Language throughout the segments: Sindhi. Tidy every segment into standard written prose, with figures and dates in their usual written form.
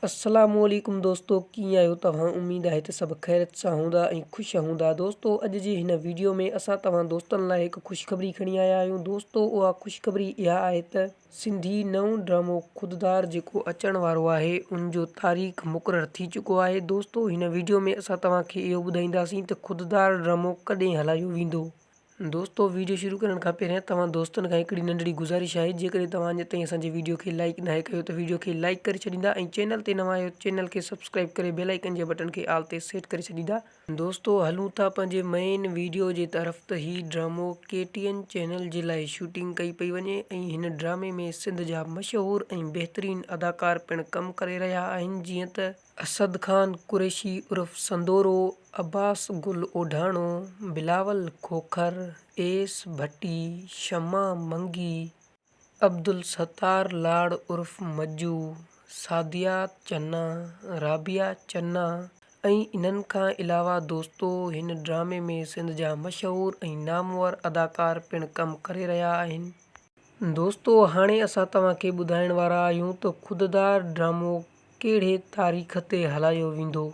السلام عليڪم دوستو ڪيئن آهيو توهان اميد آهي ته سڀ خيريت سان هوندا ۽ خوش هوندا دوستو اڄ جي هن ويڊيو ۾ اسان توهان دوستن لاء هڪ خوشخبري کڻي آيا آهيون دوستو اها خوشخبري اها آهي ته سنڌي نئون ڊرامو خوددار جيڪو اچڻ وارو آهي ان جو تاريخ مقرر ٿي چڪو آهي دوستو هن ويڊيو ۾ اسان توهان کي اهو ٻڌائينداسين ته خوددار ڊرامو ڪڏهن هلايو ويندو. دوستو ويڊيو شروع ڪرڻ کان پهريان توهان دوستن کان هڪڙي ننڍڙي گذارش آهي جيڪڏهن توهان اڃا تائين اسان جي ويڊيو کي لائيڪ ناهي ڪيو ته ويڊيو کي لائيڪ ڪري ڇڏيندا ۽ چينل تي نوان آهيو چينل کي سبسڪرائيب ڪري بيل آئيڪن جي بٽڻ کي آل تي سيٽ ڪري ڇڏيندا. دوستو هلون ٿا پنهنجي مين ويڊيو جي طرف ته هي ڊرامو ڪي ٽي اين چينل جي لاء شوٽنگ ڪئي پئي وڃي ۽ هن ڊرامي ۾ سنڌ جا مشهور ۽ بهترين اداڪار پڻ ڪم ڪري رهيا آهن جيئن ته. اسد خان قريشي عرف سندورو، عباس گل اوڍاڻو، بلاول کوکر، ايس ڀٽي، شمع منگي، عبدالستار لاڙ عرف مجو، سعديه چنا، رابعه چنا ۽ انهن کان علاوه دوستو هن ڊرامي ۾ سنڌ جا مشهور ۽ نامور اداڪار پڻ ڪم ڪري رهيا آهن. دوستو هاڻي اسان توهان کي ٻڌائڻ وارا آهيون ته خوددار ڊرامو ڪهڙي تاريخ تي هلايو ويندو؟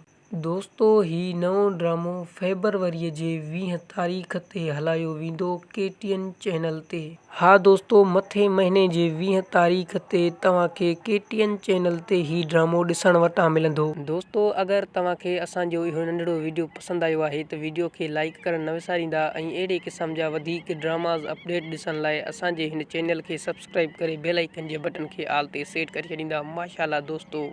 دوستو هي نئون ڊرامو فيبروري جي 20 تاريخ تي هلايو ويندو ڪي ٽي اين چينل تي. ها دوستو مٿين مهيني جي 20 تاريخ تي توهان کي ڪي ٽي اين چينل تي هي ڊرامو ڏسڻ وٽان ملندو. دوستو اگر توهان کي اسان جو اهو ننڍڙو ويڊيو پسند آيو آهي ته ويڊيو کي لائيڪ ڪرڻ نه وساريندا ۽ اهڙي قسم جا وڌيڪ ڊراماز اپڊيٽ ڏسڻ لاء اسان جي هن چينل کي سبسڪرائيب ڪري بيل آئيڪن جي بٽڻ کي آل تي سيٽ ڪري ڇڏيندا ماشاءالله دوستو.